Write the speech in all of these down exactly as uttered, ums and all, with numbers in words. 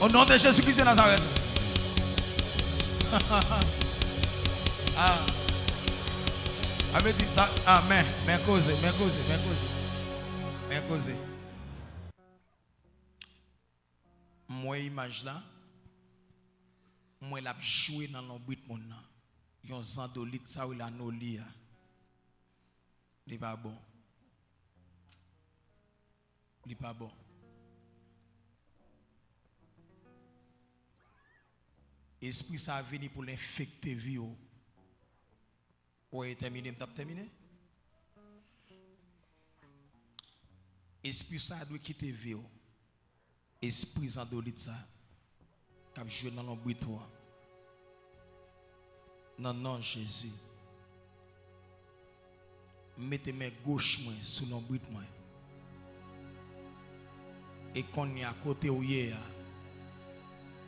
O non de Jezi Kris de Nazarèt. Ah. Sa vle di sa, ah, men, men koze, men koze, men koze. Men koze. M wè imaj la. M wè l ap jwe nan lonbrit moun nan. Yon zandolit, sa w rele anoli a. Li pa bon. Li pa bon. Espri sa a vini pou l enfekte vi w. Ou wè, e tèmine, m t ap tèmine. Espri sa a dwe kite vi w. Espri zandolit sa k ap jwe nan lonbrit ou an. Nan non Jezi. M mete men goch mwen sou lonbrit mwen. E kounye a, kote w ye a,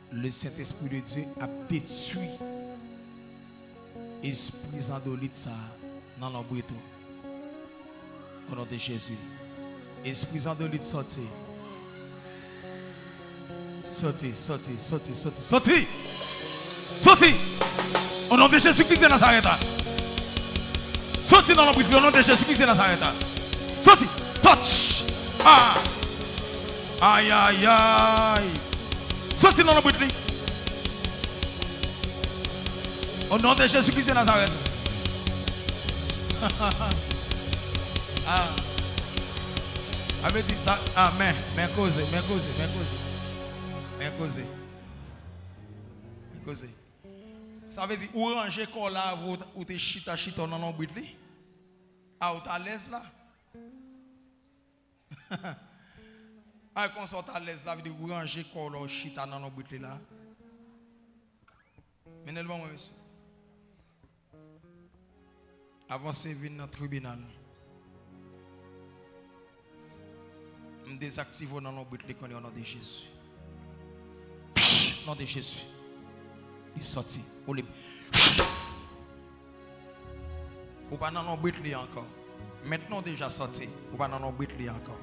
le Saint-Esprit de Dieu ap detwi espri zandolit sa a nan lonbrit ou. O non de Jezi. Espri zandolit soti. Soti, soti, soti, soti, soti! Soti! O non de Jezi Kris de Nazarèt la. Soti nan lonbrit li, o non de Jezi Kris de Nazarèt la. Soti! Touch! Ah! Ay, ay, ay! Soti nan lonbrit li. O non de Jezi Kris de Nazarèt. Ah. Sa vle di sa, ah, men, men koze, men koze, men koze. Men koze. Men koze. Sa vle di, ou ranje kò w la, ou, ou te chita, chita w nan lonbrit li. A, ou t alèz la. Ay, konsa w t alèz la, vle di ou ranje kò w la, ou chita nan lonbrit li la. Mennen l ban mwen, mesye. Avanse vin nan tribinal. M dezaktive w nan lonbrit li kounye a, o non de Jezi. Psh, non de Jezi. Li soti. Ou lib. Ou pa nan lonbrit li ankò. Mentnan w deja soti. Ou pa nan lonbrit li ankò.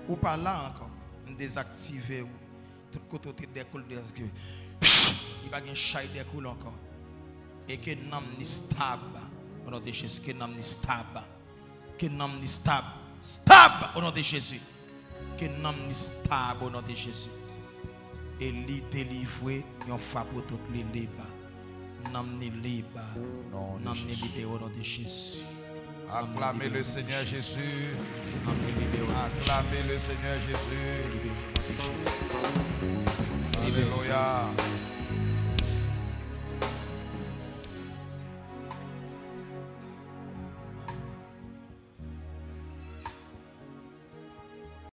Ou pa la ankò. M dezaktive w. Tout kote w te dèkoule, dèkoule. Li pa gen chay dèkoule ankò. E ke nanm ni stab. O non de Jezi, ke nanm ni stab. Ke nanm ni stab. Stab! O non de Jezi. Ke nanm ni stab o non de Jezi. E li delivre yon fwa pou tout, li lib. Nanm ni lib. Nanm ni libere o non de Jezi. Acclamez le Seigneur Jésus. Acclamez le Seigneur Jésus. Alléluia.